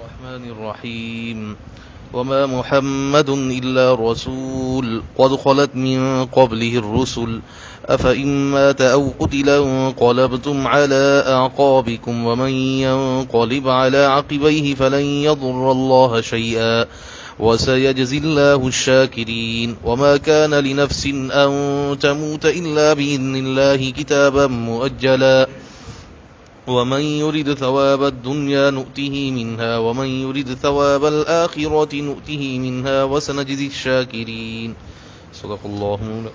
الرحمن الرحيم وما محمد إلا رسول قد خلت من قبله الرسل أفإن مات أو قتل انقلبتم على أعقابكم ومن ينقلب على عقبيه فلن يضر الله شيئا وسيجزي الله الشاكرين وما كان لنفس أن تموت إلا بإذن الله كتابا مؤجلا ومن يرد ثواب الدنيا نؤته منها ومن يرد ثواب الآخرة نؤته منها وسنجزي الشاكرين صدق الله مولا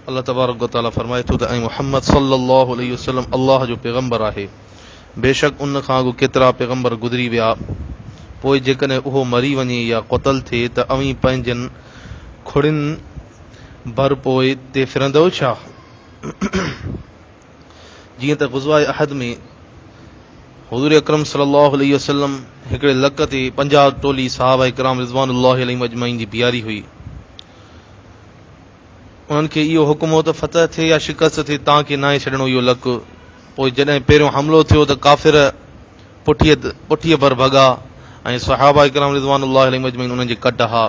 الله تبارڪ و تعالي فرمائي ٿو ته ۽ محمد صلي الله عليه وسلم الله جو پيغمبر آهي بيشڪ ان کان اڳ ڪيترا پيغمبر گذري ويا پوء جيڪڏهن اهو مري وڃي يا قتل ٿئي ته اوهين پنهنجن کڙين ڀر پوء تي ڦرندؤ ڇا؟ جيئن ته غزوه احد ۾ حضور اڪرم صلي الله عليه وسلم هڪڙي لڪ تي 50 ٽولي صحابه ڪرام رضوان الله عليهم اجمعين جي بيهاري هئي. انهن کي اهو حڪم هو ته فتح ٿئي يا شڪست ٿئي توهان کي ناهي ڇڏڻو اهو لڪ. پوء جڏهن پهريون حملو ٿيو ته ڪافر پٺيء پٺيء ڀر ڀڳا ۽ صحابه ڪرام رضوان الله عليهم اجمعين انهن جي ڪڍ ها.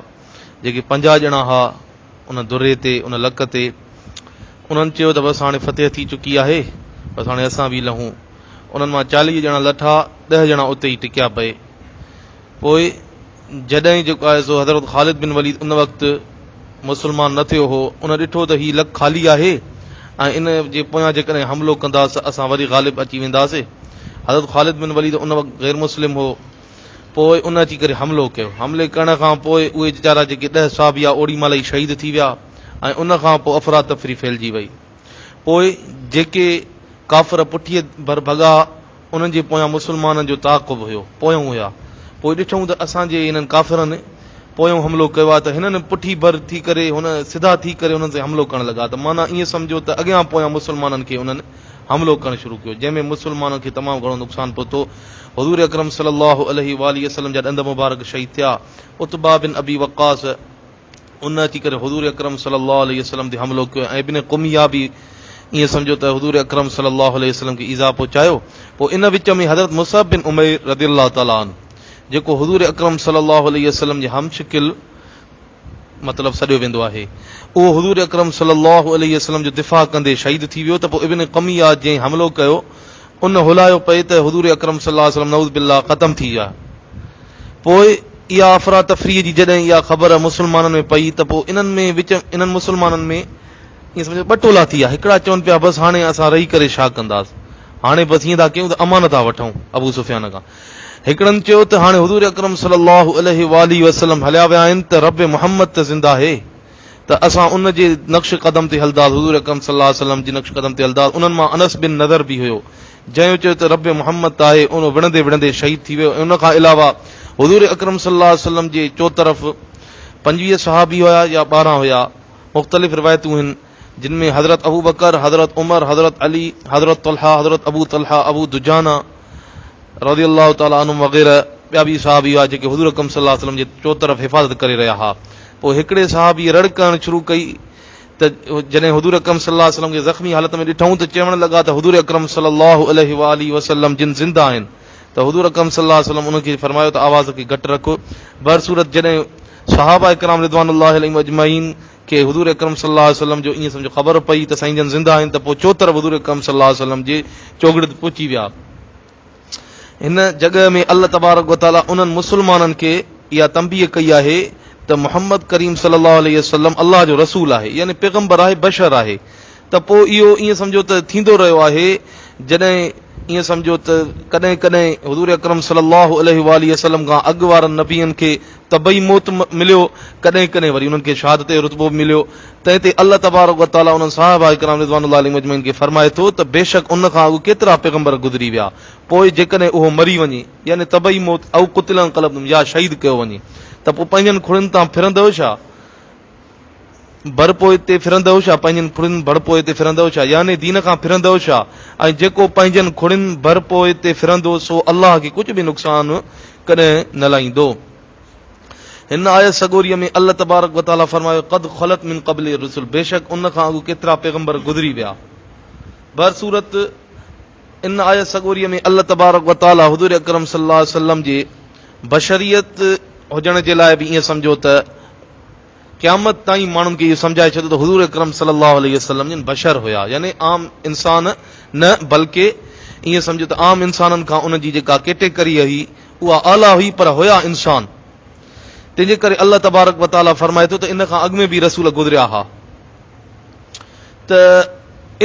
جيڪي 50 ڄڻا ها ان دري تي، ان لڪ تي، انهن چيو ته بس هاڻي فتح ٿي چڪي آهي، بس هاڻي اسان به لهون. انهن مان 40 ڄڻا لٿا، ڏهه ڄڻا اتي ئي ٽڪيا پئي. پوء جڏهن جيڪو آهي سو حضرت خالد بن وليد ان وقت مسلمان نه ٿيو هو، ان ڏٺو ته هي لڪ خالي آهي ۽ ان جي پويان جيڪڏهن حملو ڪنداس ته اسان وري غالب اچي وينداسين. حضرت خالد بن وليد ان وقت غير مسلم هو. پوء ان اچي ڪري حملو ڪيو. حملي ڪرڻ کان پوء اهي ويچارا جيڪي ڏهه صحابي هئا اوڏي مهل ئي شهيد ٿي ويا ۽ ان کان پوء افراتفري ڦهلجي وئي. پوء جيڪي ڪافر پٺيء ڀر ڀڳا انهن جي پويان مسلمانن جو تعاقب هيو، پويون هيا. پوء ڏٺئون ته اسان جي انهن ڪافرن پويون حملو ڪيو آهي ته هنن پٺي ڀر ٿي ڪري هن سڌا ٿي ڪري انهن تي حملو ڪرڻ لڳا ته معنيٰ ائين سمجهو ته اڳيان پويان مسلمانن کي انهن حملو ڪرڻ شروع ڪيو، جنهن ۾ مسلمانن کي تمام گهڻو نقصان پهتو. حضور اڪرم صلي الله عليه واٰله وسلم جا ڏند مبارڪ شهيد ٿيا. عتبه بن ابي وقاص ان اچي ڪري حضور اڪرم صلي الله عليه وسلم تي حملو ڪيو ۽ ابن قميه به ائين سمجهو ته حضور اڪرم صلي الله عليه وسلم کي ايذاء پهچايو. پوء ان وچ ۾ حضرت مصعب بن عمير رضي الله تعالٰي عنه جيڪو حضور اڪرم صلي الله عليه وسلم جي هم شڪل مطلب سڏيو ويندو آهي. اهو حضور اڪرم صلي الله عليه وسلم جو دفاع ڪندي شهيد ٿي ويو ته پوء ابن قميه جنهن حملو ڪيو ان هلايو پئي ته حضور اڪرم صلي الله عليه وسلم نعوذ بالله ختم ٿي ويا. پوء اها افراتفريء جي جڏهن اها خبر مسلمانن ۾ پئي ته پوء انهن ۾ وچ انهن مسلمانن ۾ ائين سمجهو ٻه ٽولا ٿي ويا. هڪڙا چون پيا بس هاڻي اسان رهي ڪري ڇا ڪنداس. هاڻي بس ائين ٿا ڪيون ته امان ٿا وٺون ابو سفيان کان. هڪڙن چيو ته هاڻي حضور اڪرم صلي الله عليه واٰله وسلم هليا ويا آهن ته رب محمد ته زنده آهي ته اسان ان جي نقش قدم تي هلداس حضور اڪرم صلي الله عليه وسلم جي نقش قدم تي هلداس انهن مان انس بن نضر به هيو جنهن چيو ته رب محمد ته آهي ان وڙهندي وڙهندي شهيد ٿي ويو ۽ ان کان علاوه حضور اڪرم صلي الله عليه وسلم جي چوطرف 25 صحابي هيا يا 12 هيا مختلف روايتون هن جن ۾ حضرت ابوبڪر، حضرت عمر، حضرت علي، حضرت طلحه، حضرت ابو طلحه، ابو دجانه رضي الله تعالٰي عنهم وغيره ٻيا به صحابي هئا جيڪي حضور اڪرم صلي الله عليه وسلم جي چوطرف حفاظت ڪري رهيا هئا. پوء هڪڙي صحابي رڙ ڪرڻ شروع ڪئي ته جڏهن حضور اڪرم صلي الله عليه وسلم کي زخمي حالت ۾ ڏٺائون ته چوڻ لڳا ته حضور اڪرم صلي الله عليه واٰله وسلم جن زنده آهن ته حضور اڪرم صلي الله عليه وسلم انهن کي فرمايو ته آواز کي گهٽ رک. بهرصورت جڏهن صحابه ڪرام رضوان الله عليهم اجمعين کي حضور اڪرم صلي الله عليه وسلم جو ائين سمجهو خبر پئي ته سائين جن زنده آهن ته پوء چوطرف حضور اڪرم صلي الله عليه وسلم جي چوگرد پهچي ويا. هن جڳهه ۾ الله تبارڪ وتعالي انهن مسلمانن کي اها تنبيهه ڪئي آهي ته محمد ڪريم صلي الله عليه وسلم الله جو رسول آهي يعني پيغمبر آهي بشر آهي ته پوء اهو ائين سمجهو ته ٿيندو رهيو آهي جڏهن ائين سمجهو ته ڪڏهن ڪڏهن حضور اڪرم صلي الله عليه واٰله وسلم کان اڳ وارن نبين کي طبعي موت مليو، ڪڏهن ڪڏهن وري انهن کي شهادت جو رتبو به مليو، تنهن تي الله تبارڪ و تعاليٰ انهن صحابه ڪرام رضوان الله عليهم اجمعين کي فرمائي ٿو ته بيشڪ ان کان اڳ ڪيترا پيغمبر گذري ويا، پوء جيڪڏهن اهو مري وڃي، يعني طبعي موت، او قتل انقلبتم يا شهيد ڪيو وڃي ته پوء پنهنجن کڙين تان ڦرندؤ ڇا؟ ڀر پوء تي ڦرندؤ ڇا؟ پنهنجن کڙين ڀر پوء تي ڦرندؤ ڇا؟ يعني دين کان ڦرندؤ ڇا؟ ۽ جيڪو پنهنجن کڙين ڀر پوء تي ڦرندو سو الله کي ڪجهه به نقصان ڪڏهن نه لائيندو. هن آيت سڳوريء ۾ الله تبارڪ و تعاليٰ فرمايو، قد خلت من قبله الرسل بيشڪ ان کان اڳ ڪيترا پيغمبر گذري ويا. بهرصورت ان آيت سڳوريء ۾ الله تبارڪ و تعاليٰ حضور اڪرم صلي الله عليه وسلم جي بشريت هجڻ جي لاء به ائين سمجهو ته قيامت تائين ماڻهن کي اهو سمجهائي ڇڏيو ته حضور اڪرم صلي الله عليه وسلم جن بشر هيا يعني عام انسان نه بلڪه ائين سمجهو ته عام انسانن کان ان جي جيڪا ڪيٽيگري هئي اها اعليٰ هئي پر هيا انسان. تنهن جي ڪري الله تبارڪ و تعاليٰ فرمائي ٿو ته ان کان اڳ ۾ به رسول گذريا ها ته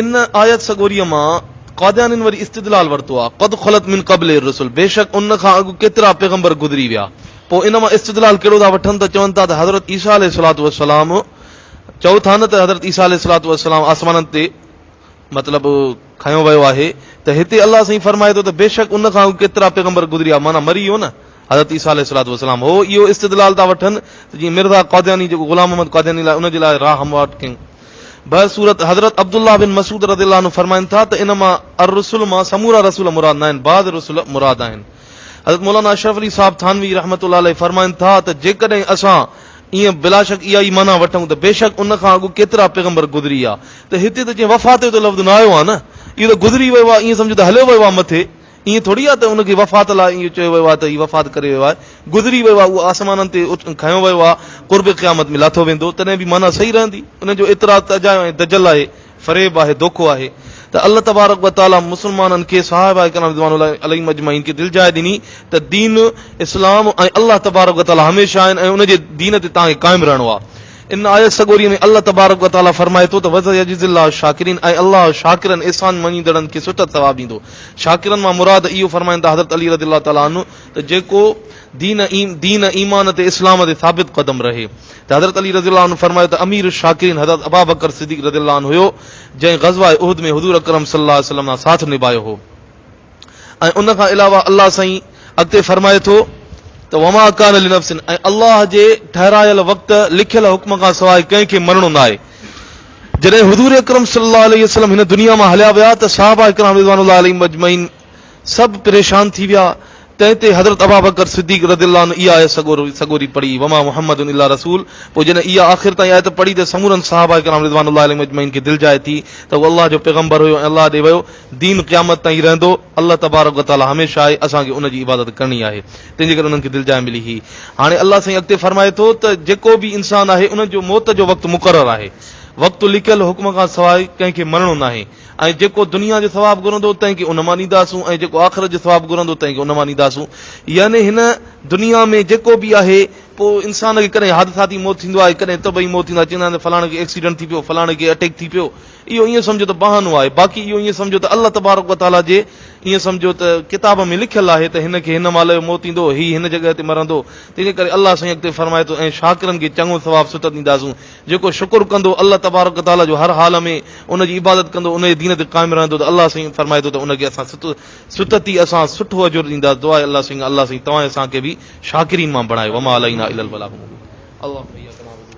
ان آيت سڳوريء مان قاديانين وري استدلال ورتو آهي قد خلت من قبل الرسل بيشڪ ان کان اڳ ڪيترا پيغمبر گذري ويا پوء ان مان استدلال ڪهڙو ٿا وٺن ته چون ٿا ته حضرت عيسيٰ عليه الصلوة والسلام چئو ٿا نه ته حضرت عيسيٰ عليه الصلوة والسلام آسمانن تي مطلب کنيو ويو آهي ته هتي الله سائين فرمائي ٿو ته بيشڪ ان کان اڳ ڪيترا پيغمبر گذري ويا معنيٰ مري ويو نه حضرت عيسيٰ عليه الصلوة والسلام هو اهو استدلال ٿا وٺن ته جيئن مرزا قادياني جيڪو غلام محمد قادياني لاء ان جي لاء راهه هموار ڪيون. بهرصورت حضرت عبدالله بن مسعود رضي الله عنه فرمائن ٿا ته ان مان الرسل مان سمورا رسول مراد ناهن بعض رسل مراد آهن. حضرت مولانا اشرف علي صاحب ٿانوي رحمة الله عليه فرمائن ٿا ته جيڪڏهن اسان ائين بلاشڪ اها ئي معنيٰ وٺون ته بيشڪ ان کان اڳ ڪيترا پيغمبر گذري ويا ته هتي ته جيئن وفات جو لفظ نه آيو آهي نه اهو ته گذري ويو آهي ائين سمجهو ته هليو ويو آهي مٿي ائين ٿوري آهي ته ان کي وفات لاء ائين چيو ويو آهي ته هي وفات ڪري ويو آهي، گذري ويو آهي، اهو آسمانن تي کنيو ويو آهي، قرب قيامت ۾ لاٿو ويندو، تڏهن به معنيٰ صحيح رهندي. ان جو اعتراض ته اجايو ۽ دجل آهي، فريب آهي، دوکو آهي ته الله تبارڪ و تعاليٰ مسلمانن کي صحابه ڪرام رضوان الله عليهم اجمعين کي دلجاء ڏني ته دين اسلام ۽ الله تبارڪ و تعاليٰ هميشه آهن ۽ ان جي دين تي توهان کي قائم رهڻو آهي. ان آيت سڳوريء ۾ الله تبارڪ و تعاليٰ فرمائي ٿو ته وسيجزي الله الشاڪرين ۽ الله شاڪرن، احسان مڃيندڙن، کي ستت ثواب ڏيندو. شاڪرن مان مراد اهو فرمائن ٿا حضرت علي رضي الله تعاليٰ عنه ته جيڪو دين دين ايمان تي اسلام تي ثابت قدم رهي ته حضرت علي رضي الله عنه فرمايو ته امير الشاڪرين حضرت ابابڪر صديق رضي الله عنه هيو جنهن غزوه احد ۾ حضور اڪرم صلي الله عليه وسلم سان ساٿ نڀايو هو. ۽ ان کان علاوه الله سائين اڳتي فرمائي ٿو ته وما ڪان لنفس ۽ الله جي ٺهرايل وقت لکيل حڪم کان سواء ڪنهن کي مرڻو ناهي. جڏهن حضور اڪرم صلي الله عليه وسلم هن دنيا مان هليا ويا ته صحابه اڪرام رضوان الله عليهم اجمعين سڀ پريشان ٿي ويا تنهن تي حضرت ابابڪر صديق رضي الله عنه اها آيت سڳوري پڙهي، وما محمد الا رسول، پوء جڏهن اها آخر تائين آيت پڙهي ته سمورن صحابه ڪرام رضوان الله عليهم اجمعين کي دلجاء ٿي ته هو الله جو پيغمبر هيو ۽ الله ڏي ويو، دين قيامت تائين رهندو، الله تبارڪ و تعاليٰ هميشه آهي، اسان کي ان جي عبادت ڪرڻي آهي، تنهن جي ڪري انهن کي دلجاء ملي هئي. هاڻي الله سائين اڳتي فرمائي ٿو ته جيڪو به انسان آهي ان جو موت جو وقت مقرر آهي، وقت لکيل حڪم کان سواء ڪنهن کي مرڻو ناهي. ۽ جيڪو دنيا جو ثواب گهرندو تنهن کي ان مان ڏينداسون ۽ جيڪو آخرت جو ثواب گهرندو تنهن کي ان مان ڏينداسون. يعني هن دنيا ۾ جيڪو به آهي پوء انسان کي ڪڏهن حادثاتي موت ٿيندو آهي ڪڏهن طبعي موت ٿيندو آهي چوندا آهن ته فلاڻي کي ايڪسيڊنٽ ٿي پيو فلاڻي کي اٽيڪ ٿي پيو اهو ائين سمجهو ته بهانو آهي باقي اهو ائين سمجهو ته الله تبارڪ وتعاليٰ جي ائين سمجهو ته ڪتاب ۾ لکيل آهي ته هن کي هن مهل اهو موت ايندو هي هن جڳهه تي مرندو تنهن جي ڪري الله سائين اڳتي فرمائي ٿو ۽ شاڪرن کي چڱو ثواب ستت ڏينداسون جيڪو شڪر ڪندو الله تبارڪ و تعاليٰ جو هر حال ۾ ان جي عبادت ڪندو ان جي دين تي قائم رهندو ته الله سائين فرمائي ٿو ته ان کي اسان ستت ئي اسان سٺو اجر ڏينداسين دعا آهي الله سائين الله سائين توهان ۽ اسان کي به شاڪرين مان بڻائي وما علينا الا البلاغ المبين اللهم اياک نعبد.